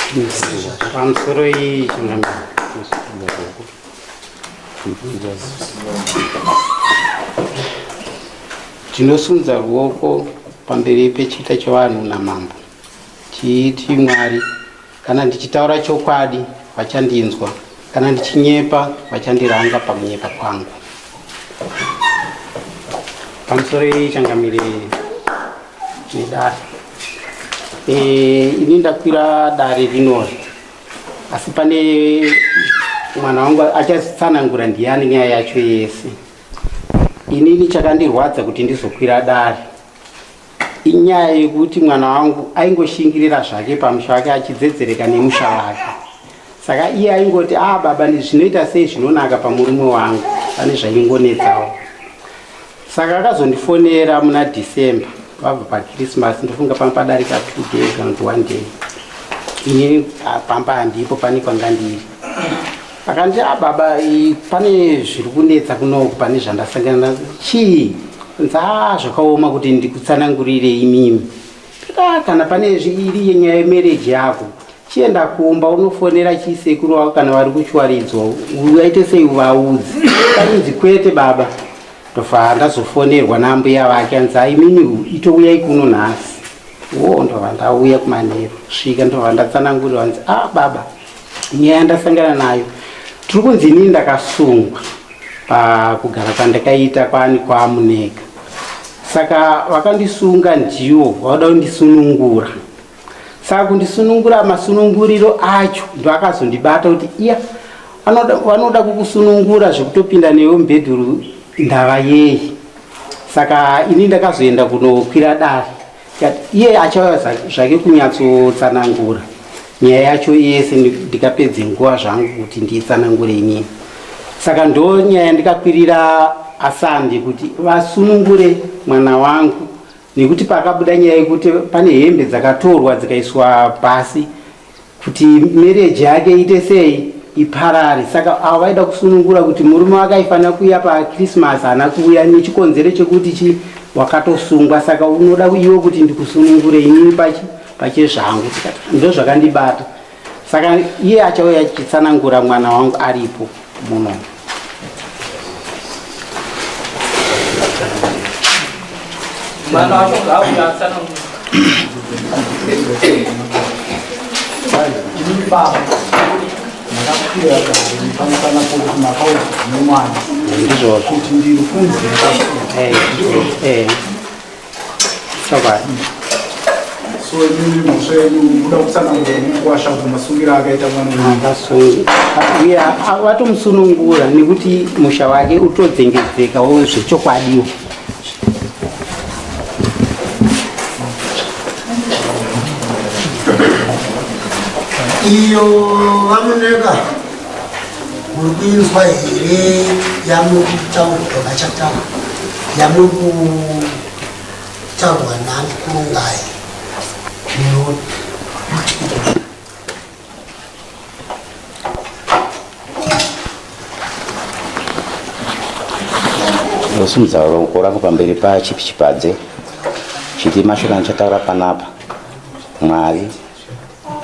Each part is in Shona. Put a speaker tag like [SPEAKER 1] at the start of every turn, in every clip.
[SPEAKER 1] Pamusoro iyi changamire. Tinosunza ruoko pamberi pechita chevanhu namambo. Tiiti Mwari, kana ndichitaura chokwadi vachandinzwa, kana ndichinyepa vachandiranga pakunyepa kwangu. Pamusoro iyi changamire nedare. Eh, ini ndakwira dare rinori asi pane mwana wangu achatsanangura ndiyani nyaya yacho yese. Inini chakandirwadza kuti ndizokwira dare inyaya yekuti mwana wangu aingoshingirira zvake pamusha wake achidzedzereka nemusha wake saka iye aingoti a ah, baba zvinoita sei zvinonaka pamurume wangu pane zvaingonetsawo saka akazondifonera muna december vabva pachristmas ndofunga panga padarika two days kana kuti one day ini ah, pamba handipo pane kwanga ndiri akandi a ah, baba pane zviri kunetsa kunoku pane zvandasangana chii nzaa zvakaoma kuti ndikutsanangurire imimi ah, kana pane iri yenyaya yemereji yako chienda kumba unofonera chisekuru wako kana vari kuchiwaridzwa uaite sei uvaudzi kainzi kwete baba ndobva ndazofonerwa naambuya vake anzi aimimi itouyai kuno nhasi wo ndobva ndauya kumanheru svika ndobva ndatsanangurirwa anzi a ah, baba nyaya yandasangana nayo tiri kunzi inini ndakasungwa pakugara kwandakaita kwani kwamuneka saka vakandisunga ndiwo vauda kundisunungura saka kundisunungura masununguriro acho ndoakazondibata kuti iya vanoda kukusunungura zvekutopinda newe mubhedhuru ndava yei saka ini ndakazoenda kunokwira dare iye achauya zvake kunyatsotsanangura nyaya yacho yese ndikapedze nguva zvangu kuti ndiitsanangure inini saka ndo nyaya ndikakwirira asandi kuti vasunungure mwana wangu nekuti pakabuda nyaya yekuti pane hembe dzakatorwa dzikaiswa pasi kuti marriage yake ite sei iparare saka avo vaida kusunungura kuti murume wake aifanira kuuya pachristmas haana kuuya nechikonzero chekuti chi wakatosungwa saka unoda iwe kuti ndikusunungure inini pachi pachezvangu ndo zvakandibata saka iye achauya achitsanangura mwana wangu aripo muno
[SPEAKER 2] Mwana wacho ngaauya atsanangura.
[SPEAKER 3] Inini baba ndakakwira dare pamusana pokuti makaudzwa nemwana
[SPEAKER 1] ndizvozvo
[SPEAKER 3] kuti ndiri kunzi
[SPEAKER 1] ndakasungwa. Eh. Chokwadi.
[SPEAKER 3] So inini mhosva yenyu kuda kutsanangura mukwasha kuti masungiro akaita mwana uyu.
[SPEAKER 1] Akasunga. Uye vatomusunungura nekuti musha wake utodzengedzekawo zvechokwadiwo.
[SPEAKER 4] Iyo vamuneka muri kuinzwa here yamuri kutaurwa vachataura yamuri kutaurwa nani kurungai
[SPEAKER 5] Ndosimudza ruoko rwangu pamberi pachipi chipadze chiti mashoko andichataura panapa Mwari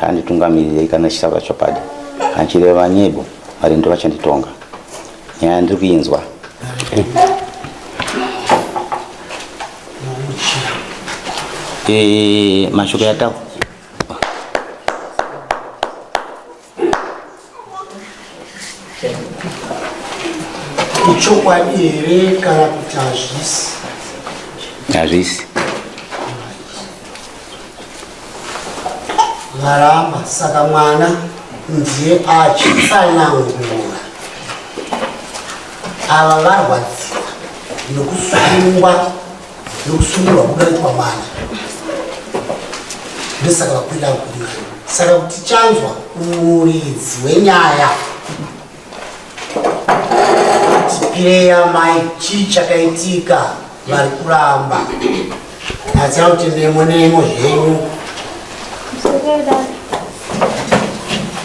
[SPEAKER 5] anditungamirirei kana ndichitaura chokwadi kana ndichireva nyebo Mwari ndo vachanditonga nyaya ndiri kuinzwa Eh, mashoko yataura
[SPEAKER 4] Ichokwadi here kana kuti hazvisi?
[SPEAKER 5] Hazvisi.
[SPEAKER 4] Varamba saka mwana ndiye achitsanangura. Ava varwadziwa nokusungwa nokusungurwa kudaitwa mwana ndosaka vakwira kukwira saka kuti tichanzwa kumuridzi wenyaya tipireya mai chii chakaitika vari kuramba atsira kuti nemo nemo zvenyu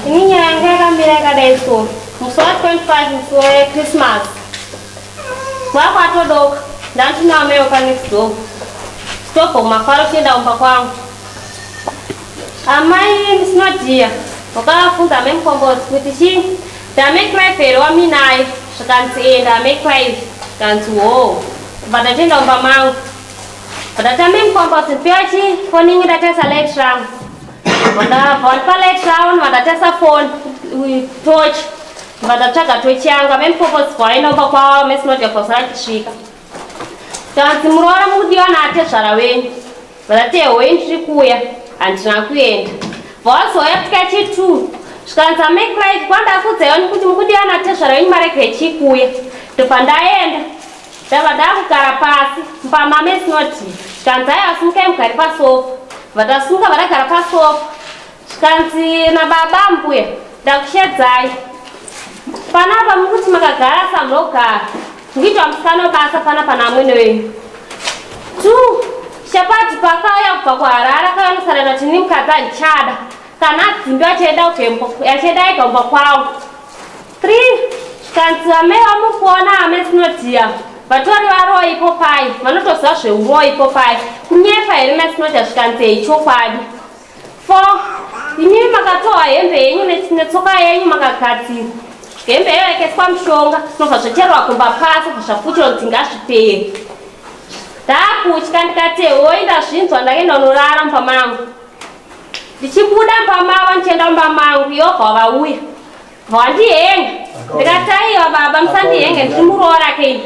[SPEAKER 6] ini nyaya yanga yakamira yakadai so musi wa 25 musi wechristmas Kwakwatodoka ndandina amai wepa next door. Stop mafaro tienda kumba kwangu. Amai Smart dear. Wakavafunza amai Mukombozi kuti chii ndamai Clive here waminaye zvikanzi ee ndamai Clive zvikanzi hoo kubva ndatoenda mumba mangu ndati amai Mukombozi ndipewa chii foni yenyu ndatarisa light rangu ndabva wandipa light rangu ndibva ndatarisa foni torch ndibva ndatsvaga torch yangu amai Mukombozi bvawaenda kumba kwavo amai Sinodia bva vasara achisvika Tanzi muroora mukudiwa naatezvara wenyu. Vakati ehoi ndiri kuuya handina kuenda. Vawazouya kusvika chi2 zvikanzi amai Clive kwandakudza kuti mukudiwa natezvara wenyu marege chikuuya. Ndobva ndaenda. Ndabva ndakugara pasi mumba mame sinoti zvikanzi aiwa simukai mugare pasofa. Vatasimuka vadagara pasofa. Zvikanzi nababa mbuya ndakushedzai panapa mukuti makagara samunogara mukuitwa musikana basa pana pana amwene wenyu two shapati pakauya kubva kuharare akauya nosarana kuti ini mukadzi handichada kana adzimbi achaenda achaenda ega kumba kwavo three zvikanzi amai vamukuona amai sinodhiya vatori varoyi ipo pai vanotoziva zveuroyi ipo pai kunyepa here mai sinodhiya zvikanzi hei chokwadi Fo, imimi makatoa hembe yenyu netsoka yenyu makagadzira. Hembe iyo yakaiswa mushonga, zvinobva zvacherwa kumba pasi kubva zvaputirwa kuti ngazvipere. Ndakutya ndikati hoi ndazvinzwa ndakaenda kunorara mumba mangu. Ndichibuda mumba mavo ndichienda mumba mangu yobva vauya. Vandihenga. Ndikati aiwa baba musandihenge ndiri muroora ke.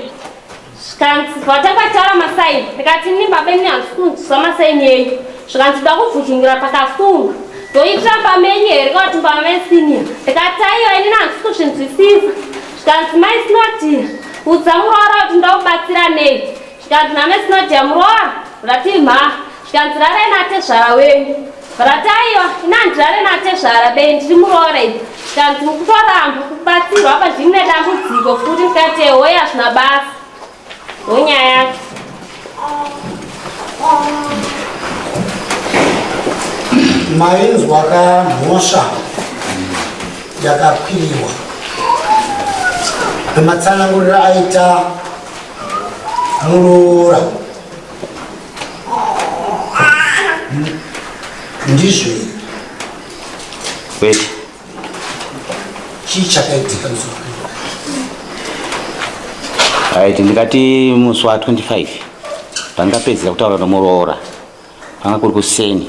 [SPEAKER 6] Zvikanzi vatanga vataura masaini. Ndikati ini baba ini handisi kunzwisa masaini enyu. Zvikanzi ndoda kubvujungira pakasungwa. Ndoitira mumba menyu here kana kuti mumba mesiniya. Ndikati aiwa inini handisi kuzvinzwisisa. Zvikanzi mai Sinodia udza muroora kuti ndoda kubatsira nei. Zvikanzi name Sinodia muroora ndati mha. Zvikanzi rarai natezvara wenyu. Rati aiwa ini handirare natezvara bei ndiri muroora ini. Zvikanzi mukutoramba kubatsirwa apa ndini nedambudziko futi ndikati ehoi hazvina basa. Ndonyaya yacho.
[SPEAKER 4] Mainzwa ka mhosva yakakwiriwa nematsananguriro aita muroora ndizvo here?
[SPEAKER 5] Kwete.
[SPEAKER 4] Chii chakaitika musi
[SPEAKER 5] Right, ndikati musi wa 25 pandapedzera kutaura nomuroora panga kuri kuseni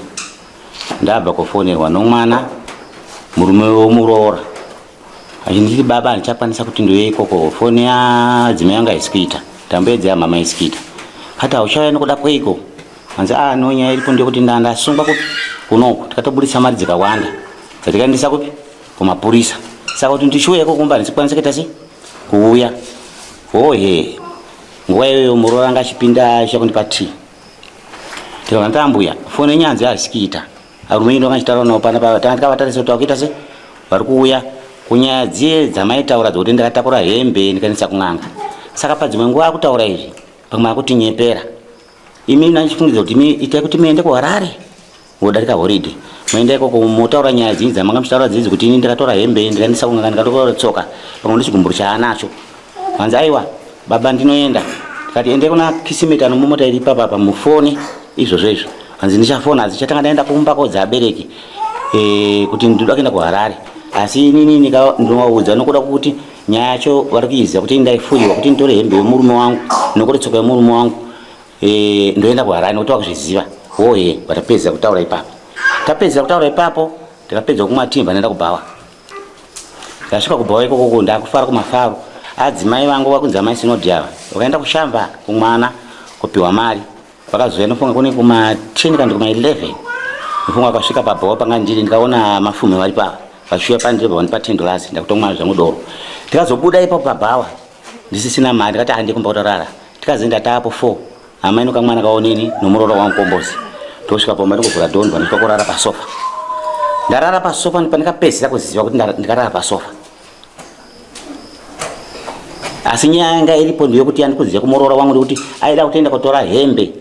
[SPEAKER 5] ndabva kufonerwa nomwana murume womuroora achinditi baba handichakwanisa kuti ndiuye ikoko foni yadzimai yangu haisi kuita ndamboedza yamama haisi kuita kati hauchauya nokuda kweiko hanzi a ah, no nyaya iripo ndeyekuti ndasungwa kupi kunoku tikatobudisa mari dzikawanda dzatikaendesa kupi kumapurisa saka kuti ndichiuya ikoko kumba handisikwanisa kuita sei kuuya hohe nguva iyoyo muroora anga achipinda achiya kundipa tea ndikaona ndambuya foni yenyanzi haisi kuita Varume ino vachitaura navo pana pa tanga tikavatarisa kuti vakuita se vari kuuya kunyaya dziye dzamaitaura dzekuti ndakatakura hembe ndikaendesa kun'anga saka padzimwe nguva akutaura izvi pamwe akutinyepera imi nandichifungidza kuti imi itai kuti muende kuharare wodarika horidhe moenda ikoko motaura nyaya dzinyi dzamanga muchitaura dzidzi kuti ini ndakatora hembe ndikaendesa kun'anga ndikatora tsoka pamwe nechigumburo chaanacho Hanzi aiwa baba ndinoenda. Ndikati endai kuna Kisimeti anomomota iri ipapa apa mufone izvozvo izvo. Hanzi ndichafona hanzi chatanga ndaenda kumba kodza abereki eh, kuti ndinoda kuenda kuHarare. Asi inini ndinovaudza nokuda kuti nyaya yacho vari kuiziva kuti ndaifuriwa kuti nditore hembe yemurume wangu nokuti tsoka yemurume wangu eh, ndoenda kuHarare nokuti vakuzviziva. Hoye vatapedza kutaura ipapo. Tapedza kutaura ipapo ndikapedza kumwa timba ndaenda kubhawa. Ndasvika kubhawa ikoko ndakufara kumafaro. Adzimai vangu vakunzi amai Sinodi ava vakaenda kushamba kumwana kupiwa mari. Vakazouya nofunga kune kuma 10 kana kuma 11. Nofunga vakasvika pabhawa panga ndiri ndikaona mafume vari pa vachiuya pandiri vandipa 10 dollars ndakutomwa zvangu doro. Ndikazobuda ipapo pabhawa ndisisina mari ndikati handi kumba kutorara. Tikazoenda tapo 4 Amai nokamwana kaonini nomuroora wangu Kombozi. Tosvika pamba ndikuvhura door ndibva ndasvika kurara pasofa. Ndarara pasofa pandikapedzisira kuziva kuti ndikarara pasofa. Asi nyaya yanga iripo ndeyekuti yandikuziva kumuroora wangu ndekuti aida kutoenda kutora hembe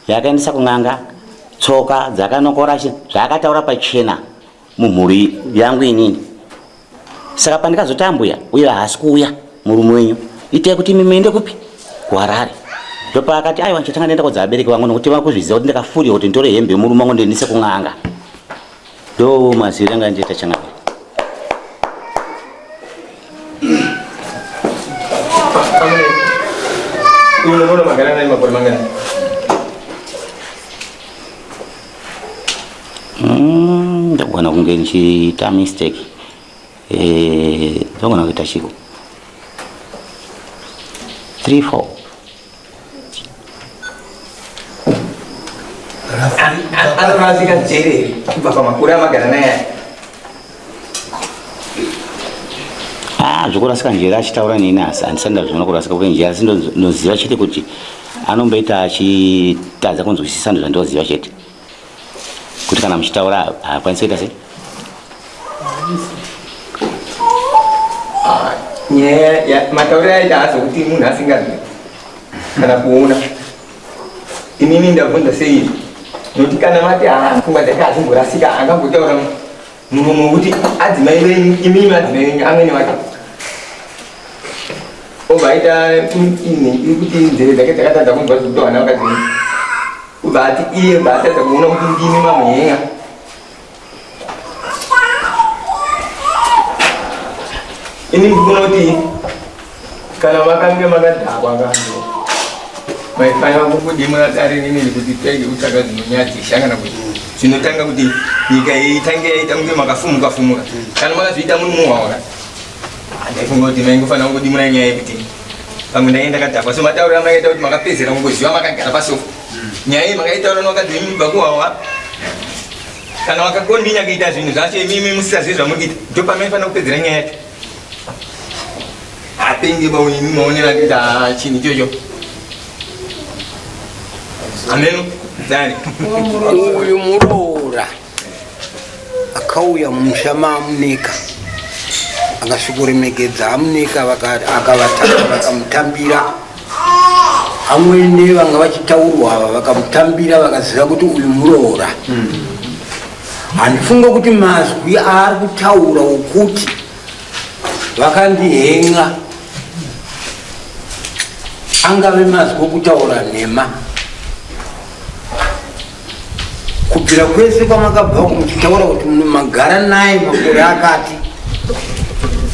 [SPEAKER 5] yakaendesa kun'anga tsoka dzakanokora zvaakataura pachena mumhuri yangu inini. Saka pandikazoti ambuya uyo haasi kuuya murume wenyu itai kuti imi muende kupi kuHarare. Ndopaakati aiwa ndichatanga ndaenda kodza vabereki vangu nokuti vakuzviziva kuti ndakafurira kuti nditore hembe yemurume wangu ndiendese kun'anga. Ndo maziviro anga ndiita changamire.
[SPEAKER 7] Unoona magara naye makore mangani?
[SPEAKER 5] Ndogona kunge ndichiita mistake. Ndogona kuita chiko 3 4.
[SPEAKER 7] Anorasika njere here kubva pamakore amagara naye aya?
[SPEAKER 5] Ah, zvekurasika njere achitaura neni asi handisati ndazviona kurasika kwenjere, asi ndoziva chete kuti anomboita achitadza kunzwisisa, ndozvandoziva chete kuti kana muchitaura haakwanisi kuita sei.
[SPEAKER 7] Nyaya matauriro aita haasi kuti munhu asinganzwi kana kuona. Inini ndabvunza sei nokuti kana mati haa pfungwa dzake hadzimborasika, angambotaura muromo wekuti adzimai venyu, imimi adzimai venyu amwene vake obva aita ini iri kuti nzeve dzake dzakatadza kunzwa zvekuti vana vakadzi ubva ati iye bva atadza kuona kuti ndimi mamuhenga. Ini ndikuona kuti kana makange makadhakwa kange maifanira kukudimura dare rineri kuti tege kutsvaga dzinonyadzisha kana kuti zvinotanga kuti nyika iyi itange yaita kunge makafumuka fumuka. Kana makazviita muri muhwawa, ndaifunga kuti maingofanira kungodimura nyaya yekuti pamwe ndainge ndakadhakwa. So matauriro amakaita kuti makapedzera kungoziva makagara pasofa, nyaya iyi makaitaura nevakadzi venyu kubva kuhwawa, kana vakakondinya kuita zvinhu zvacho imimi musisazivi zvamuri kuita, ndopamaifanira kupedzera nyaya yacho. Apenge baunini maonero akuita chinhu ichocho ameno dani.
[SPEAKER 8] Uyu muroora akauya mumusha maamuneka, akasvikoremekedza amuneka, akavatanga vakamutambira. Amwene vanga vachitaurwa ava vakamutambira, vakaziva kuti uyu muroora. Handifunge kuti mazwi aari kutaura okuti vakandihenga angave mazwi okutaura nhema. Kubvira kwese kwamakabva muchitaura kuti magara naye makore akati,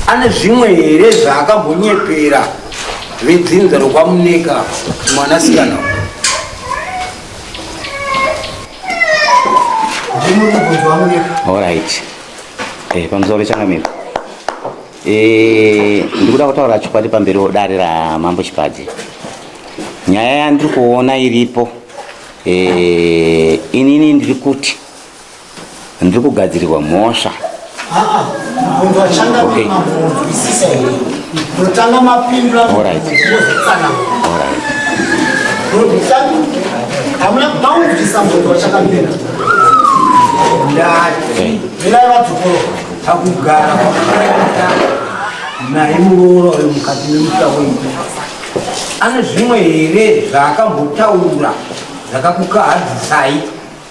[SPEAKER 8] ane zvimwe here zvaakambonyepera vedzinza rokwamuneka mwanasikana?
[SPEAKER 4] Ndimi mubvunzo wamuneka.
[SPEAKER 5] Alright. Pamusoro changamire. Ndikuda kutaura chokwadi pamberi dare raMambo Chipadze. Nyaya yandiri kuona iripo, inini ndiri kuti ndiri kugadzirirwa mhosva.
[SPEAKER 4] Aa, mubvunzo wachangamire.
[SPEAKER 5] Okay.
[SPEAKER 4] Mabvunzwisisa here? Unotanga mapindura mozotsanangura.
[SPEAKER 5] Alright.
[SPEAKER 4] Hamuna maunzwisa mubvunzo wachangamire?
[SPEAKER 8] Ndati
[SPEAKER 4] Mirai vadzokoro.
[SPEAKER 8] Pakugara kwamakaita naye muroora uyu mukati memusha wenyu, ane zvimwe here zvaakambotaura zvakakukahadzisai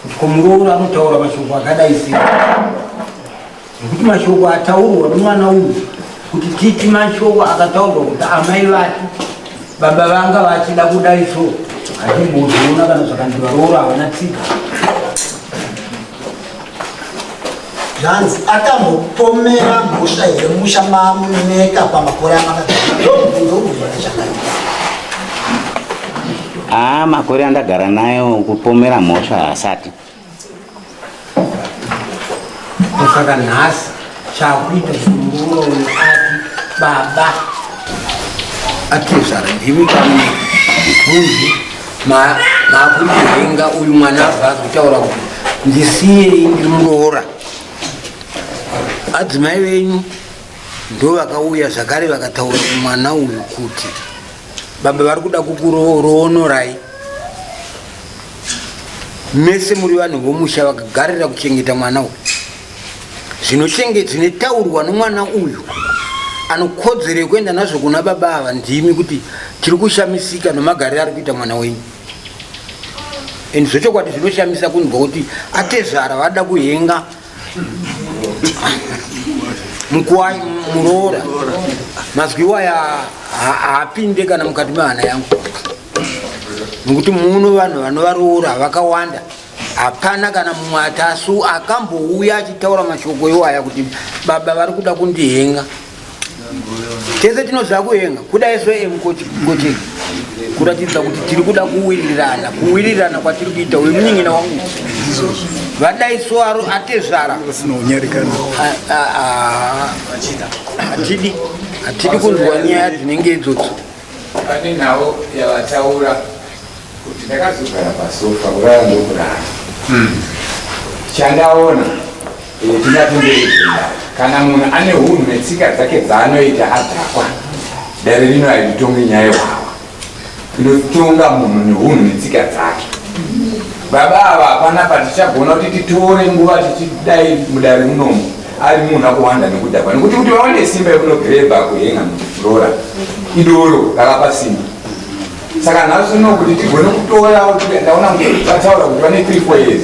[SPEAKER 8] kuti ko muroora anotaura mashoko akadai sei? Nekuti mashoko ataurwa nomwana uyu kuti titi mashoko akataurwa kuti amai vati baba vanga vachida kudai, so hatimbozviona kana zvakanzi varoora havana tsika.
[SPEAKER 4] Zvanzi akambopomera mhosva here musha mamuneka pamakore amakagara? Ndomubvunzo ubvunzo wachangamire.
[SPEAKER 5] Ah, makore andagara nayo kupomera mhosva haasati.
[SPEAKER 8] Saka nhasi chakuita kuti muroora uyu ati baba atezvara ndimi pamwe bvunzi makundivenga, uyu mwana abva azotaura kuti ndisiyei ndiri muroora. Adzimai venyu ndo vakauya zvakare vakataura kumwana uyu kuti baba vari kuda kukuroonorai mese muri vanhu vomusha vakagarira kuchengeta mwana uyu. Zvinotaurwa nomwana uyu anokodzero yekuenda nazvo kuna baba ava ndimi, kuti tiri kushamisika nomagariro ari kuita mwana wenyu. And zvechokwadi zvinoshamisa kunzwa kuti atezvara vada kuhenga mukuwai muroora. Mazwi iwaya haapinde kana mukati mehana yangu, nokuti muno vanhu vanovaroora vakawanda. Hapana kana mumwe atasu akambouya achitaura mashoko iwaya kuti baba vari kuda kundihenga. Tese tinoziva kuhenga kudai so emukocheki kuratidza kuti tiri kuda kuwirirana, kuwirirana kwatiri kuita uyu munin'ina wangu vadai so aro atezvara hatidi hatidi kunzwa nyaya dzinenge idzodzo.
[SPEAKER 7] Pane nhau yavataura kuti ndakazogara pasofa kurara ndokurara hmm. Chandaona eh, tingatenderedza kana munhu ane hunhu netsika dzake dzaanoita adhakwa, dare rino haritongi nyaya yewawa, inotonga munhu nehunhu netsika dzake. Baba ava hapana patichagona kuti titore nguva tichidai mudare munomu ari munhu akuwanda nekudhakwa, nekuti kuti vawane simba yekunogrebha kuhenga muroora idoro rakapa simba. Saka nhasi uno kuti tigone kutora, ndaona vataura kuti vane 3 4 years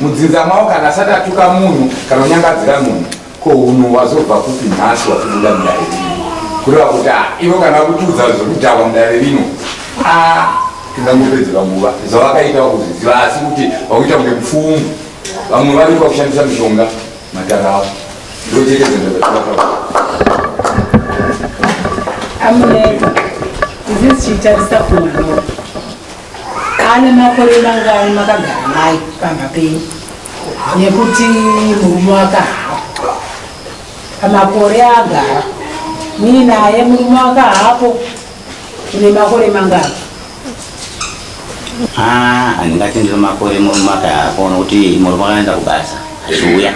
[SPEAKER 7] mudzinza mavo, kana asati atuka munhu kana kunyangadzira munhu, ko unhu wazobva kupi nhasi watibuda mudare rino? Kureva kuti ah, ivo kana vakutiudza zvekudhakwa mudare rino, ah, tingangopedzera nguva zvavakaita kuzviziva, asi kuti vakuita kunge mupfumu, vamwe vari pakushandisa mishonga matara avo ndochete zvinhu.
[SPEAKER 9] Amuneta, izi tichitarisa kumwana ane makore mangani makagara naye pamba penyu, nekuti murume wake hapo pamakore agara muinaye, murume wake hapo, une makore mangani?
[SPEAKER 5] Ah, handingati ndiri makore murume akapo, nokuti murume akaenda kubasa achiuya,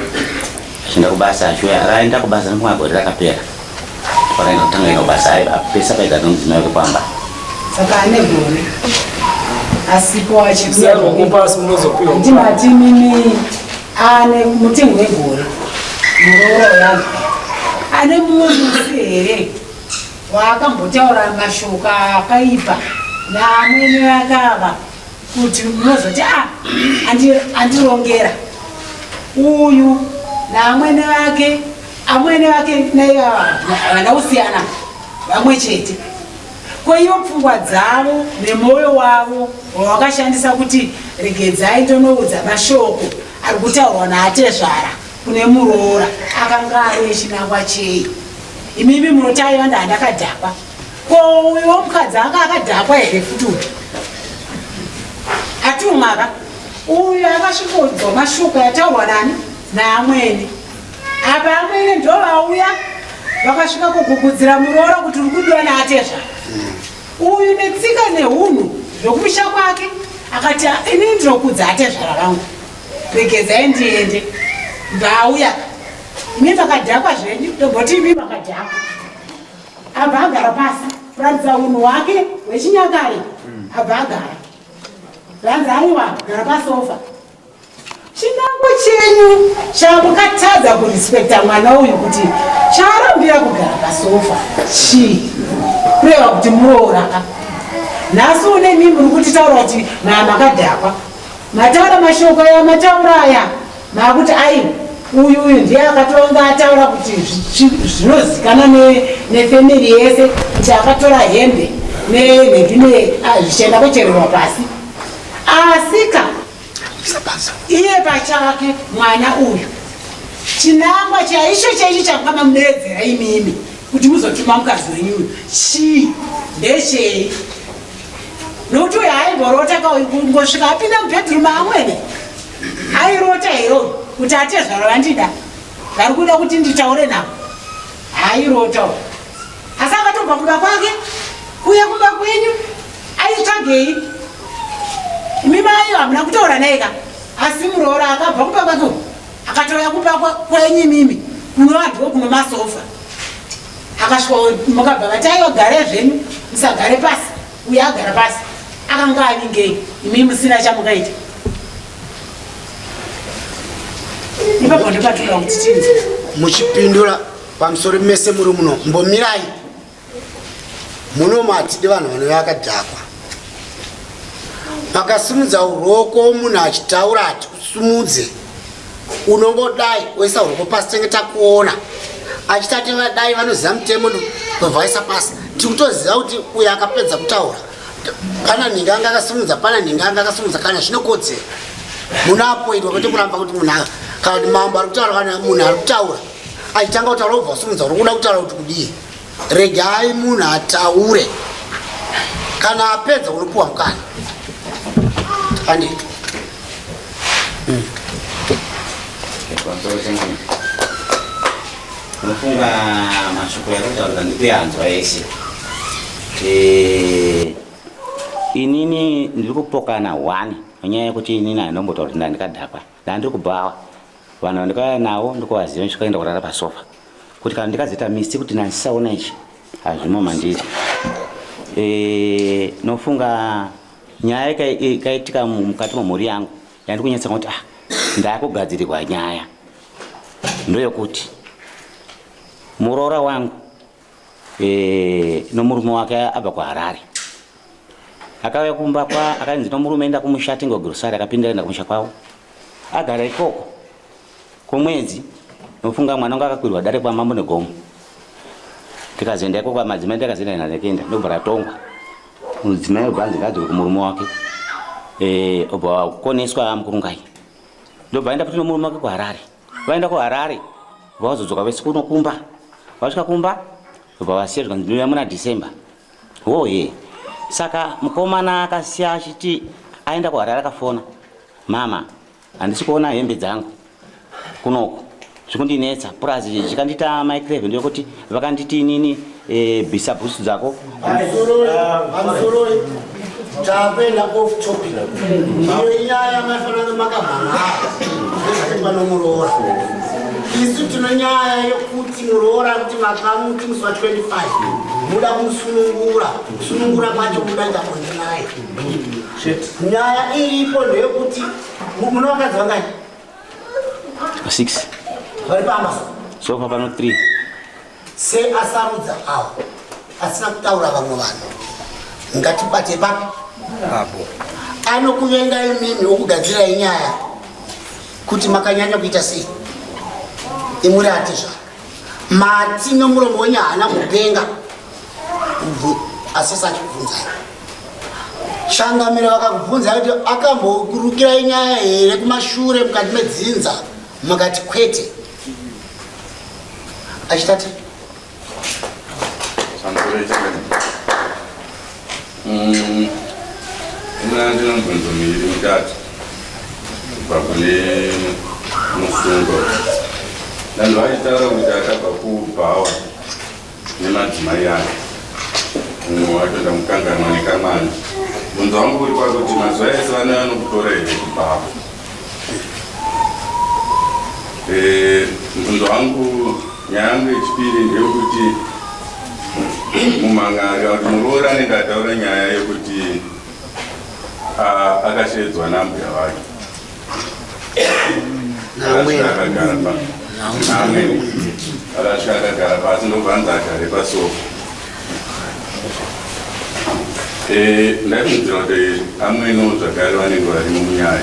[SPEAKER 5] achienda kubasa achiuya, akaenda kubasa nokumwe gore rakapera pakaenda kutanga enda kubasa pese akaigara nomudzimai wake pamba.
[SPEAKER 9] Saka ane gore asipo achiuya.
[SPEAKER 2] Pasi munozopiwa.
[SPEAKER 9] Ndimati mimi ane mutengo wegore muroora yangu ane mumwe musi here waakambotaura mashoko akaipa naamwene vakava kuti munozoti a andirongera uyu naamwene vake, amwene vake naivava havana kusiyana, vamwe chete? Ko ivo pfungwa dzavo nemwoyo wavo wavakashandisa kuti regedzai tonoudza mashoko ari kutaurwa naatezvara kune muroora akanga ari echinangwa chei? Imimi munoti aiva ndaandakadhakwa, ko uyu womukadzi anga akadhakwa here futi? Uyu atumaka uyu akasvikoudzwa mashoko yataurwa nani? Naamwene. Apa amwene ndo vauya vakasvika kugugudzira muroora kuti uri kudiwa naatezvara uyu netsika nehunhu zvokumusha kwake, akati inini ndinokudza atezvara vangu, regedzai ndiende. Ndauya, imi makadhakwa zvenyu, tomboti imi makadhakwa. Abva agara pasi kuratidza unhu hwake hwechinyakare, abva agara, zvanzi aiwa, gara pasofa. Chinangwa chenyu chamukatadza kurespekta mwana uyu kuti chaarambira kugara pasofa chii? Kureva kuti muroora ka nhasi une mimi muri kutitaura kuti maamakadhakwa, mataura mashoko aya, mataura aya maakuti aiwa, uyu uyu ndiye akatonga ataura kuti zvinozikana nefemili yese kuti akatora hembe nenhembi zvichienda kochererwa pasi. Asika iye pachake mwana uyu, chinangwa chaicho chaicho chamukama mudeedzera imimi kuti muzotuma mukadzi wenyu uyu chii, ndechei? Nokuti uyo aimborota kungosvika apinda mubhedhurumu amwene, airota here uyu kuti atezvara vandida, vari kuda kuti nditaure navo? Airota uyu, asi akatobva kumba kwake kuuya kumba kwenyu aitsvagei? Imi mai hamuna kutaura naye ka, asi muroora akabva kumba kwake uku akatouya kumba kwenyu imimi kunova ndiko kuno masofa, akasvika mukabva vati aiwa, gare zvenyu, musagare pasi. Uyo agara pasi akanga avingei imi musina chamukaita ipapo? Ndopatoda kuti tinzwe
[SPEAKER 4] muchipindura pamusoro mese muri muno. Mbomirai munomu, hatidi vanhu vanove vakadhakwa. Pakasimudza uroko munhu achitaura, hatikusumudze. Unongodai woisa uroko pasi, tenge takuona achitate vadai vanoziva mutemo ndobva pasi. Tiri kutoziva kuti uyo akapedza kutaura, pana nhingi anga akasimudza, pana nhingi anga akasimudza, kana zvinokodzera. Munhu apoindwa kwete kuramba kuti munhu kana kuti mambo ari kutaura kana munhu ari kutaura achitanga kutaura obva wasimudza uri kuda kutaura kuti kudii. Regai munhu ataure. Kana apedza unopuwa mukana. Andi.
[SPEAKER 5] Unofunga mashoko yakutaurika ndikuyanzwa yese. Eh, inini ndiri kupokana one nenyaya yekuti inini handombotaura kuti ndandikadhakwa ndandiri kubhawa vanhu vandikauya navo ndikuvaziva ndisvika kuenda kurara pasofa kuti kana ndikazoita misti kuti ndandisaona ichi hazvimo mandiri eh, nofunga nyaya ikaitika mukati memhuri yangu yandikunyatsa kuti ah ndakugadzirirwa nyaya ndoyokuti muroora wangu e, nomurume wake abva kuharare akauya kumba kwa akanzi nomurume enda kumusha atenge grosari akapinda enda kumusha kwavo agara ikoko kwomwedzi nofunga mwana wangu akakwirwa dare kwamambo negomo tikazoenda ikoko madzimai ndakazoenda nandakaenda ndobva ratongwa mudzimai obva anzi ngaadzoke kumurume wake eh, obva wakoneswa mukurungai ndobva aenda futi nomurume wake kuharare vaenda kuharare vazodzoka vese kuno kumba vasvika kumba obva vasiya zvikanzi ndouya muna december hoye saka mukomana akasiya achiti aenda kuharare akafona mama handisi kuona hembe dzangu kunoku zvikundinetsa purazi chikandiita micrave ndeyekuti vakanditi inini eh, bvisa bhutsu dzako
[SPEAKER 4] pamusoroi takuenda off topic iyo inyaya maifanira makamhan'ara nezvakaitwa nomuroora isu tino nyaya yokuti muroora kuti makamuti musi wa 25 muda kumusunungura kusunungura kwacho muda ita bonde naye nyaya iripo ndeyekuti muna vakadzi vangani
[SPEAKER 5] 6
[SPEAKER 4] vari pamba
[SPEAKER 5] sofa pano 3
[SPEAKER 4] se asarudza avo asina kutaura vamwe vanhu ngatibate papi apo anokuvenga imimi wokugadzira inyaya kuti makanyanya kuita sei imuri ati zva mati nomuromo wenyu haana kupenga asisi achikubvunzai changamire vakakubvunzai kuti akambokurukirai nyaya here kumashure mukati medzinza mukati kwete achitati
[SPEAKER 10] Mm, ina ndina mibvunzo miviri mitatu kubva kune musungo vanhu vachitaura kuti akabva kubhawa nemadzimai ake mumwe wacho ndamukanganwa nekamwana mubvunzo wangu uri pakuti mazuva ese vane vanokutora here kubhawa eh, mubvunzo wangu nyaya yangu yechipiri ndeyekuti mumhan'ari kuti muroora anenge ataura nyaya yekuti akasheedzwa nambuya vake akasvika akagara pa naamwene akasvika akagara pasi ndobva anzi agare pasofa eh, ndaifungidzira kuti amwenewo zvakare vanenge varimo munyaya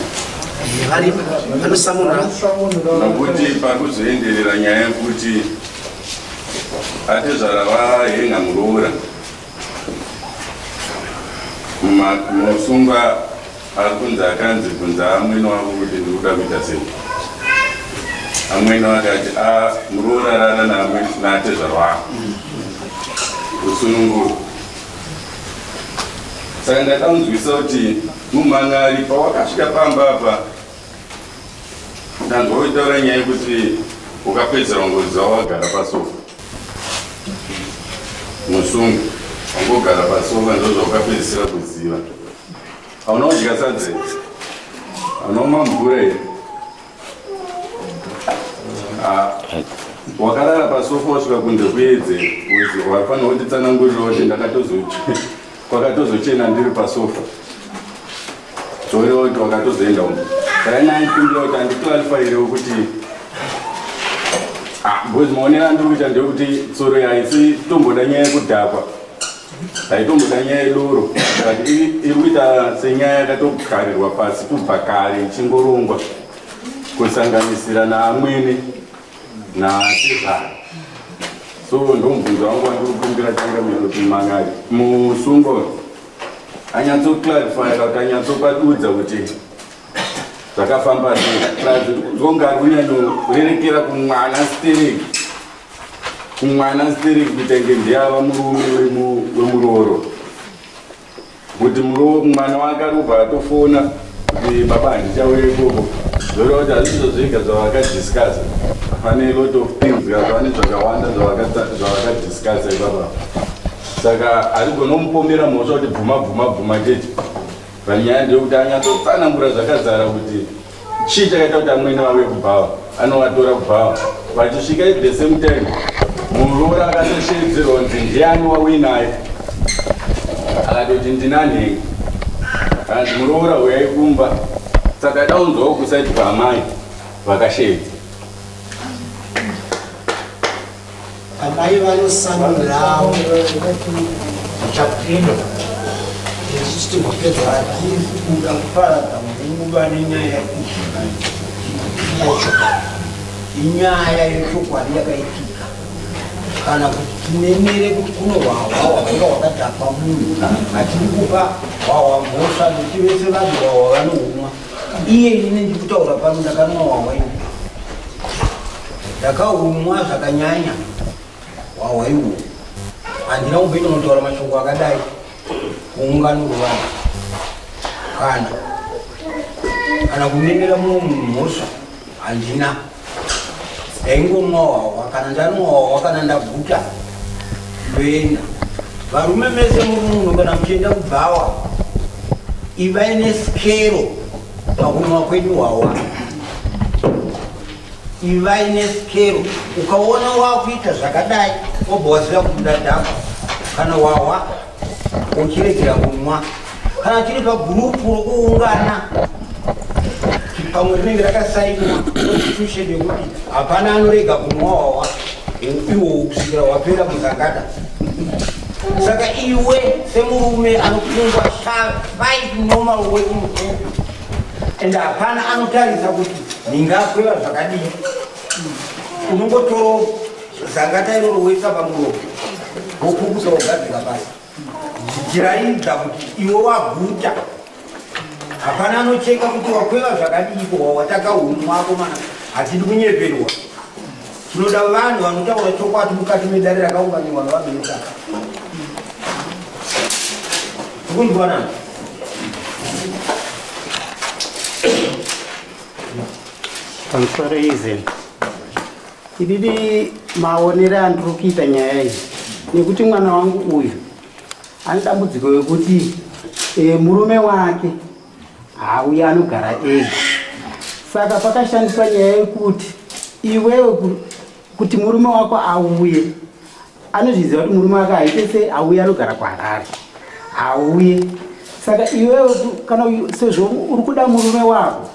[SPEAKER 10] nokuti pakuzoenderera nyaya yekuti Atezvara vahenga muroora musungwa ari kunzi akanzi bvunza amwene wako kuti ndiri kuda kuita sei amwene akati ah, muroora rara naatezvara wako kusunungura saka ndakamunzwisa kuti mumhan'ari pawakasvika pamba apa Ndanzwa uchitaura nyaya yekuti ukapedzera ngozi wawagara pasofa musungu wangogara pasofa ndozvaukapedzisira kuziva hauna kudya sadza here hauna kumwa mvura here ah, wakarara pasofa wasvika kunze kuedze uzi wafanira kutitsanangurira kuti ndakatozochi kwakatozochena ndiri pasofa zvoreva kuti wakatozoenda umu saka ina andikumbira kuti andiclarifyirewo kuti ah, because maonero andiri kuita ndeyekuti tsoro yaisi tomboda nyaya yekudhakwa haitomboda nyaya yedoro but iri kuita senyaya yakatogarirwa pasi kubva kare ichingorongwa kusanganisira naamwene natezvara so ndomubvunzo wangu wandiri kukumbira changamire kuti mangari musungo anyatsoclarify kana kuti anyatsopadudza kuti Zvakafamba sei? Plus ndonga ari kunyanyorerekera kumwana stereki, kumwana stereki kuita kunge ndiava murume wemurooro, kuti mwana wake ari kubva atofona kuti baba handichauye ikoko. Zvoreva kuti hazvizvo zvega zvavakadiscussa, pane lot of things, pane zvakawanda zvavakadiscussa ipapa. Saka hatigonomupomera mhosva kuti bvuma bvuma bvuma chete. Panyaya ndeyekuti anyatsotsanangura zvakazara kuti chii chakaita kuti amwene vauye kubhawa, anovatora kubhawa vachisvika at the same time. Muroora akatosheedzerwa kunzi ndiani wauinaye, akatoti ndinanhengi, kanzi muroora uyai kumba. Saka daunzwawo kusaiti kwaamai vakasheedza.
[SPEAKER 4] Amai vanosanurawo chapinda tichitimbopedza.
[SPEAKER 8] Hatisi kuda kuparadza nguva nenyaya iyi. Inyaya yechokwadi yakaitika, kana kuti tinenere kuti kuno hwahwa hwakanga hwakadhakwa munhu. Hatiri kupa hwahwa mhosva nekuti vese vanhu hwahwa vanohumwa. Iye ini ndiri kutaura pano ndakanwa hwahwa ini, ndakahumwa zvakanyanya hwahwa ihwo. Handina kumboita unotaura mashoko akadai kuungano rwevanhu kana kunenera mumwe munhu mhosva, handina. Ndaingomwa hwahwa, kana ndanwa hwahwa, kana ndaguta ndoenda. Varume mese muri muno, kana muchienda kubhawa, ivai nesikero pakunwa kwenyu hwahwa, ivai nesikero. Ukaona wakuita zvakadai, wobva waziva kuti ndadhakwa. Kana hwahwa uchiregera kunwa, kana tiri pagurupu rokuungana, pamwe rinenge rakasainwa constitution yekuti hapana anorega kunwa hwahwa iwowo kusvikira hwapera muzangata. Saka iwe semurume anopfungwa five normal working group and hapana anotarisa kuti ndingakweva zvakadii, unongotoro zangata iroro woisa pamuromo, wokukuta, wogadzika pasi, zvichiraidza kuti iwe waguta. Hapana anocheka kuti wakweva zvakadiiko. Wawatakahumwako mana, hatidi kunyeperwa. Tinoda vanhu vanotaura chokwadi mukati medare rakaunganirwa navanhu vesaka. Tikunzwanana?
[SPEAKER 1] Pamusoro izi ididi, maonero andiri kuita nyaya iyi, nekuti mwana wangu uyu ane dambudziko yekuti murume wake hauya, anogara ega. Saka pakashandiswa nyaya yekuti iwewe kuti murume wako auye, anozviziva kuti murume wake haite sei auye, anogara kuHarare, auye. Saka iwewe kana sezvo uri kuda murume wako,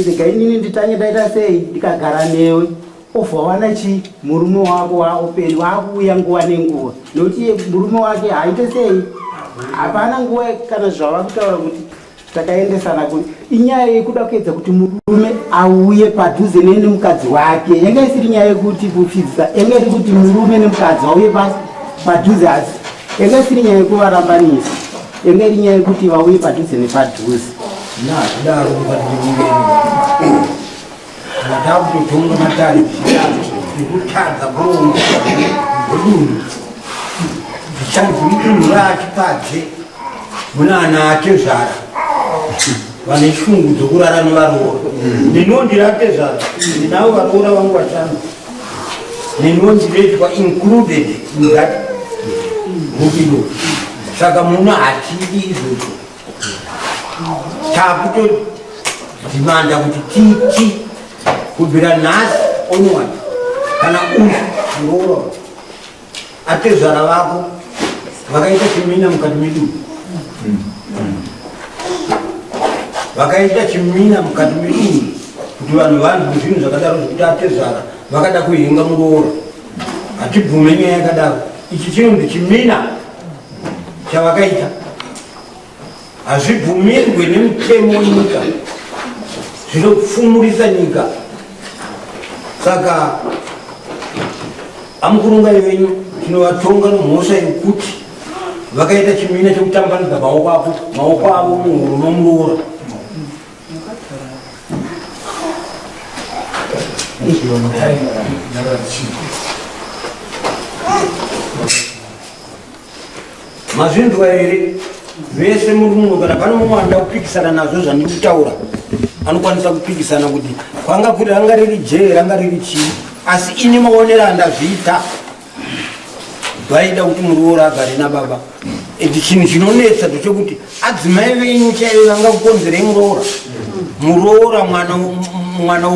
[SPEAKER 1] rega inini nditange ndaita sei, ndikagara newe, obva wana chi murume wako waopeni waakuuya nguva nenguva, nekuti iye murume wake haaite sei, hapana nguva. Kana zvava kutaura kuti takaendesana ku inyaya yekuda kuedza kuti murume auye padhuze nemukadzi wake. Yanga isiri nyaya yekuti kupfidzisa, yanga iri kuti murume nemukadzi vauye padhuze, asi yanga isiri nyaya yekuvarambanisa, yanga iri nyaya yekuti vauye padhuze nepadhuze.
[SPEAKER 8] Nazvidaro mukati memuviri, kana takutotonga matare nekutadza kuronga wedunhu, zvichanzi mudunhu raachipadze muna ana atezvara vane shungu dzokurara nevaroora. Neniwo ndiri atezvara, ndinavo varoora vangu vashanu. Neniwo ndinoitwa included in that group iro. Saka muno hatidi izvozvo. Takutodhimanda kuti titi kubvira nhasi onward, kana uyu muroora, atezvara vako vakaita chimina mukati medu, vakaita chimina mukati medu kuti vanhu vanzwe zvinhu zvakadaro zvekuti atezvara vakada kuhinga muroora, hatibvume nyaya yakadaro. Ichi chinonzi chimina chavakaita, hazvibvumirwe nemutemo wenyika, zvinopfumurisa nyika. Saka amukurungai venyu tinovatonga nomhosva yekuti vakaita chimina chekutambanidza maoko ako, maoko avo muhuro nomuroora. Mazvinzwa here vese muri muno? Kana pane mumwe anoda kupikisana nazvo zvandiri kutaura, anokwanisa kupikisana kuti kwanga kuri ranga riri jee, ranga riri chii, asi ini maonero andazviita vaida kuti muroora agare nababa. Ende chinhu chinonetsa ndechekuti adzimai venyu chaivo vangakukonzerei muroora muroora mwana mwana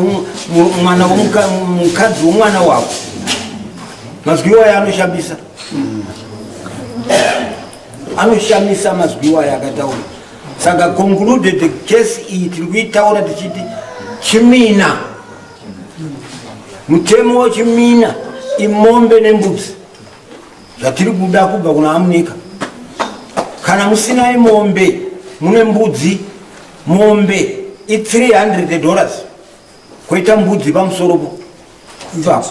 [SPEAKER 8] mwana mukadzi womwana wako. Mazwi iwayo anoshamisa, anoshamisa mazwi iwayo akataura. Saka concluded case iyi tiri kuitaura tichiti chimina, mutemo wechimina imombe nembudzi zvatiri kuda kubva kuna amunika. Kana musina imombe, mune mbudzi. Mombe i$300, koita mbudzi pamusoropo ipapo,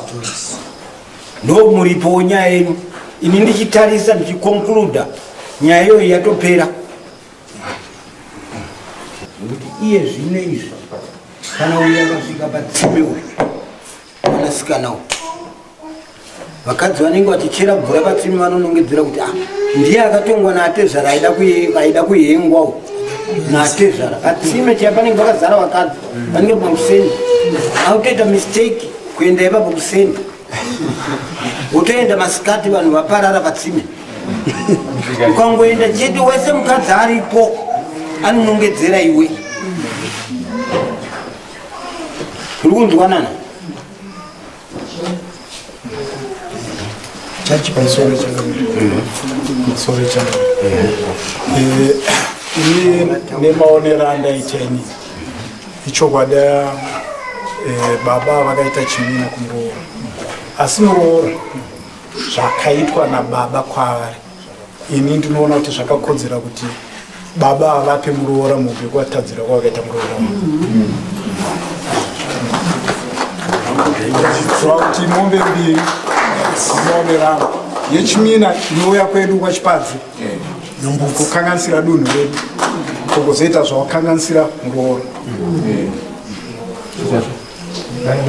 [SPEAKER 8] ndo muripo wenyaya yenyu. Ini ndichitarisa, ndichiconcluda, nyaya iyoyi yatopera, nekuti iye zvino izvi kana uyu akasvika patsime, uyu mwanasikana uyu, vakadzi vanenge vachichera mvura patsime vanonongedzera kuti ah, ndiye akatongwa naatezvara, aida kuyengwa uyu naatezvara. Patsime chaya panenge pakazara vakadzi vanenge pamuseni, autoita mistake kuenda ipapo kuseni, wotoenda masikati vanhu vaparara patsime. Ukangoenda chete, wese mukadzi aripo anonongedzera iwe. Tiri kunzwanana?
[SPEAKER 3] Chachi, pamusoro chamusoro changu, ini nemaonero andaita ini, ichokwadi baba vakaita chimina kumuroora, asi muroora zvakaitwa nababa kwavari, ini ndinoona kuti zvakakodzera kuti baba vape muroora mombe yekuvatadzira kwavakaita muroora wavo, kuti mombe mbiri maonero angu, yechimina inouya kwedu kwaChipadze kukanganisira dunhu redu, kokuzoita zvavakanganisira muroora.